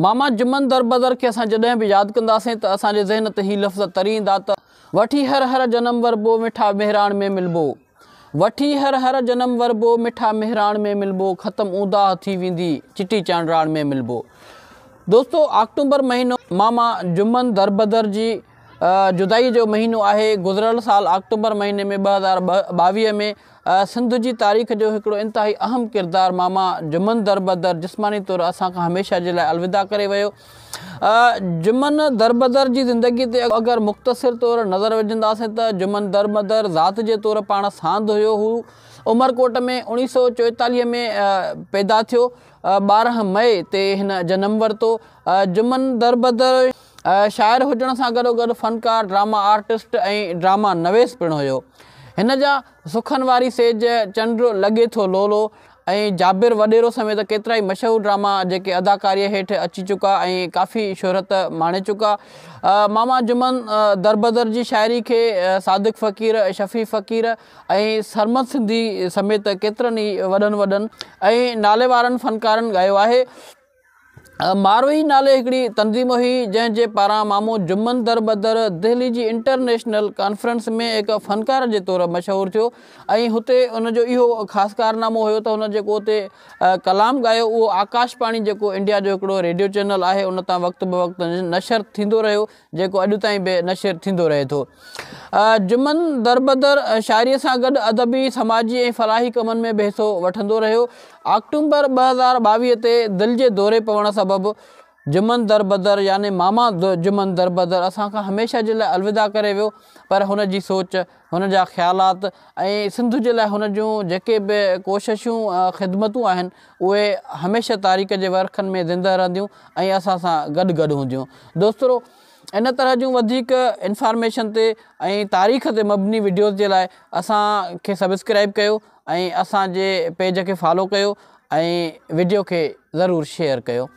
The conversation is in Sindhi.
ماما جمن دربدر کي اسان جڏهن به ياد ڪنداسين ته اسان جي ذهن تي هي لفظ تري ايندا ته. وٺي هر هر جنم وربو مٺا مهراڻ ۾ ملبو. وٺي هر هر جنم وربو مٺا مهراڻ ۾ ملبو ختم اونداهه ٿي ويندي چٽي چانڊراڻ ۾ ملبو. دوستو آڪٽومبر مهينو ماما جمن دربدر جي جدائي جو مهينو آهي گذريل سال آڪٽومبر مهيني ۾ 2022 ۾ سنڌ جي تاريخ جو هڪڙو انتهائي اهم ڪردار ماما جمن دربدر جسماني طور اسان کان هميشه جي لاء الوداع ڪري ويو. جمن دربدر جي زندگي تي اگر مختصر طور نظر وجهنداسين ته جمن دربدر ذات جي طور پاڻ ساند هيو. هو عمرڪوٽ ۾ 1944 ۾ پيدا ٿيو. 12 مئي تي هن جنم ورتو. جمن دربدر شاعر هجڻ سان گڏوگڏ فنڪار، ڊراما آرٽسٽ ۽ ڊراما نويس پڻ هيو. هن جا سخن واري سيج، چنڊ لڳي ٿو لولو ۽ جابر وڏيرو سميت ڪيترائي مشهور ڊراما جيڪي اداڪاريء هيٺ اچي چڪا ۽ ڪافي شهرت ماڻي چڪا. ماما جمن دربدر جي شاعري کي صادق فقير، شفيع فقير ۽ سرمد سنڌي سميت ڪيترن ئي وڏن وڏن ۽ ناليوارن فنڪارن ڳايو آهي. ماروئي نالي هڪڙي تنظيم هئي، جنهن جي پاران مامو جمن دربدر دهلي جي انٽرنيشنل ڪانفرنس ۾ هڪ فنڪار جي طور مشهور ٿيو ۽ هتي ان جو اهو خاص ڪارنامو هيو ته هن جيڪو اتي ڪلام ڳايو اهو آڪاش پاڻي جيڪو انڊيا جو هڪڙو ريڊيو چينل آهي ان تان وقت به وقت نشر ٿيندو رهيو جيڪو اڄ تائين به نشر ٿيندو رهي ٿو. جمن دربدر شاعريء سان گڏ ادبي، سماجي ۽ فلاحي ڪمن ۾ به حصو وٺندو رهيو. آڪٽومبر 2022 تي دل جي دوري پوڻ سبب جمن دربدر يعني ماما جمن دربدر اسان کان هميشه جي لاء الوداع ڪري ويو پر هن جي سوچ، هن جا خيالات ۽ سنڌ جي لاء هن جون جيڪي به ڪوششون خدمتون آهن اهي هميشه تاريخ جي ورقن ۾ زنده رهنديون ۽ اسان سان گڏ گڏ هونديون. دوسترو ان طرح جون وڌيڪ انفارميشن تي ۽ تاريخ تي مبني وڊيوز جي لاء اسان کي سبسڪرائب ڪيو ۽ اسان جي پيج کي فالو ڪيو ۽ وڊيو کي ضرور شيئر ڪيو.